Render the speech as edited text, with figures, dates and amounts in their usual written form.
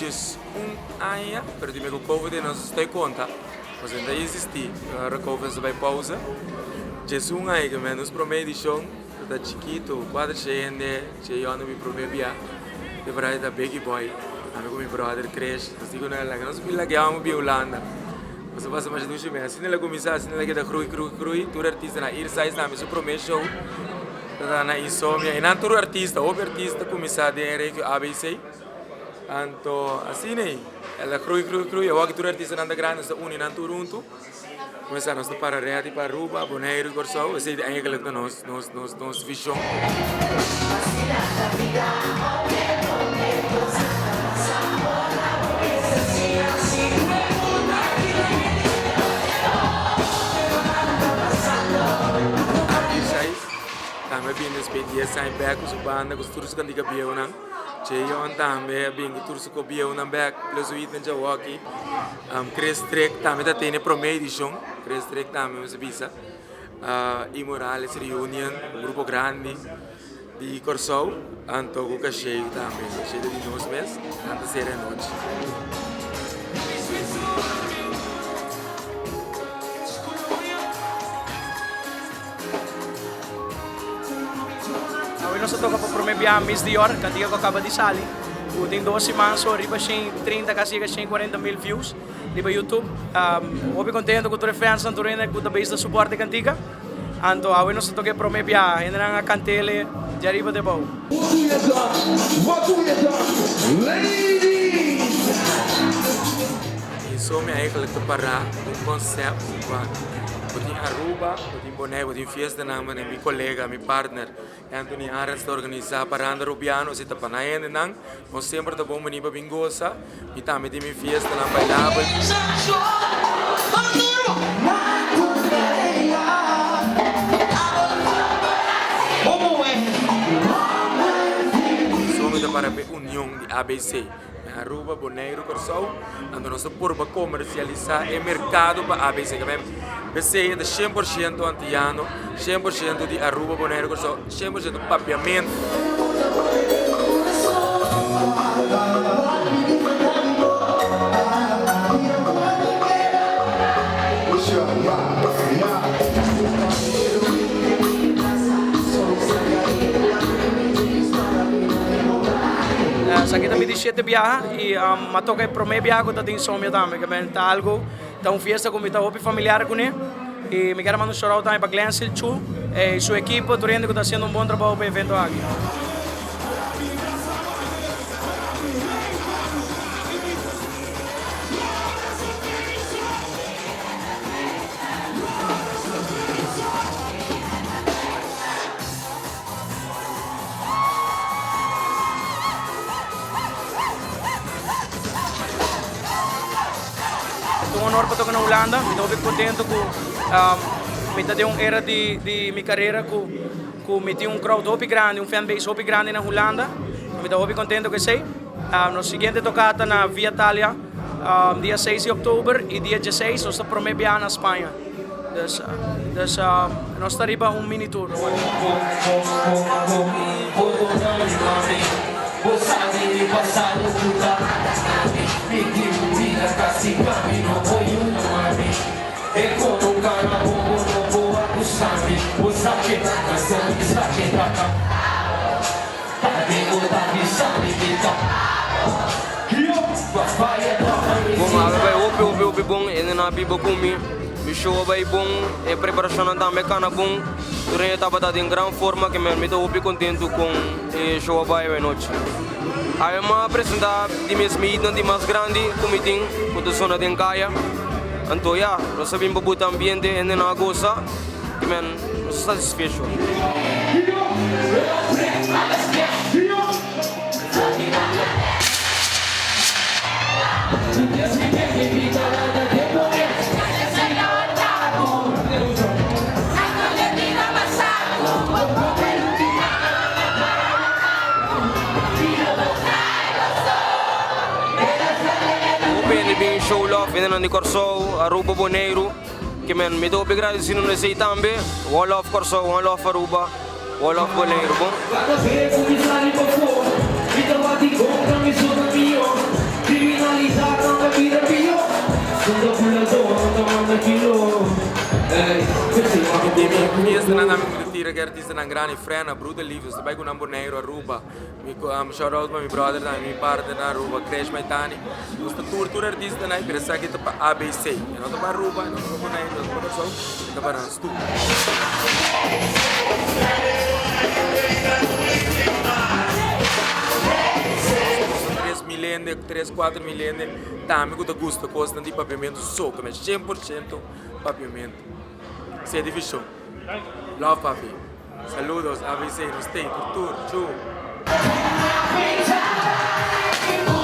11 aña, pero di me ku COVID nos estoy konta. Nos ainda insistí, ora COVID a bai pausa. 11 aña ku nos promé edishon, ta chikitu, 400 hende, Cheyon mi promé bia. De verdad ta Biggie Boy, ami ku mi brother Chris. Nos digo na laga nos bin laga amo bi Hulanda. Nos a pasa masha dushi mes. Asina el a kuminsá, asina el a keda groei, groei, groei. Tur artista na Earsize na mi su promé show. Ta na Insomnia. I nan tur artista, hopi artista kuminsá den e regio ABC. Anto asina ei, el a groei, groei, groei. Awor ku tur artistanan ta grandi, nos ta uni nan tur huntu. Kuminsá nos ta para ready pa Aruba, Boneiru i Kòrsou. Esei ta eigenlijk ta nos nos nos nos vishon. Tambe a bini despues 10 aña bek ku su banda ku tur su kantika bieunan. Cheyon tambe a bini ku tur su ko bieunan bek plus Witney Jawoki. Chris Trick tambe ta tene prome edishon. Chris Trick tambe mester bisa. Immorales Reunion, un grupo grandi di Kòrsou. Anto ku Kashey tambe. Kashey ta di nos mes. Nan ta sera e nochi. Awe nos a toka pa prome biaha Miss Dior, kantiga ku a kaba di sali. Ku tin dos siman so riba 130 kasi yega 140 mil views riba YouTube. Hopi kontento ku tur e fansnan tur hende ku ta bezig ta suport e kantiga. Anto awe nos a toka e prome biaha, hendenan a kant'el di ariba te abou. So mi eigenlijk ta para un concept pa bo tin Aruba, bo tin Bonaire, bo tin fiestanan manera mi colega, mi partner Anthony Arends ta organisa Paranda Rubiano, si ta pa nan hendenan, nos semper ta bon bini pa bin gosa, mi tambe tin mi fiestanan bailabel. So mi ta para pa e union di ABC. Na Aruba, Boneiru, Kòrsou, anto nos ta purba komersialisá e merkado pa ABC. P'esei e ta 100% antiano, 100% di Aruba, Boneiru, Kòrsou, 100% papiamentu. Esaki ta mi di shete biaha y a toca e prome biaha cu ta den Insomnia tambe, ke men ta algo, ta un fiesta cu mi ta hopi familiar cune y mi kier a manda un shout out tambe pa Glensil Chu y su ekipo, tur hende cu ta haciendo un bon trabao pa e evento aki. Ta un honor pa toca na Hulanda, mi ta hopi contento cu mi ta den un era di mi carera cu cu mi tin un crowd hopi grandi, un fan base hopi grandi na Hulanda, mi ta hopi contento cu esey. Nos siguiente tocata na Via Talia dia seis di october y dia dieseis nos ta prome biaha na Spaña. Dus dus nos ta riba un mini tour. Bon awe bai hopi hopi hopi bon hende nan a biba ku mi, mi show a bai bon, e preparashonnan tambe kana bon, tur hende tabata den gran forma ke mi ta hopi kontentu kon e show a bai awe nochi. Awe mi a presenta di mes midnan di mas grandi ku mi tin ku ta sona den kaya, anto ya nos a bin pa buta ambiente hende nan a gosa. Ki men no sta satisfecho. Hopi hende bin show love, hendenan di Kòrsou, Aruba, Boneiru. Ke men mi ta hopi gradisido na esei tambe. One love Kòrsou, one love Aruba, one love Boneiru, bon. Mi fiestanan tambe ku mi ta tira ku e artistanan grandi, Frena, Bruder Lief, nos ta bai ku nan Boneiru, Aruba. Mi shout out pa mi brother tambe, mi partner na Aruba, Crash Maitani. Nos ta tur tur artistanan ei, pero esaki ta pa ABC. E no ta pa Aruba, e no ta pa Boneiru, e no ta pa Kòrsou, e ta pa nos tur. Nos ta 3.000 hende, 3, 4.000 hende tambe ku ta gusta kosnan di papiamentu so, ku ta 100% papiamentu. Esei e divishon. Love papi. Saludos ABC nos tei tur tur. Chu.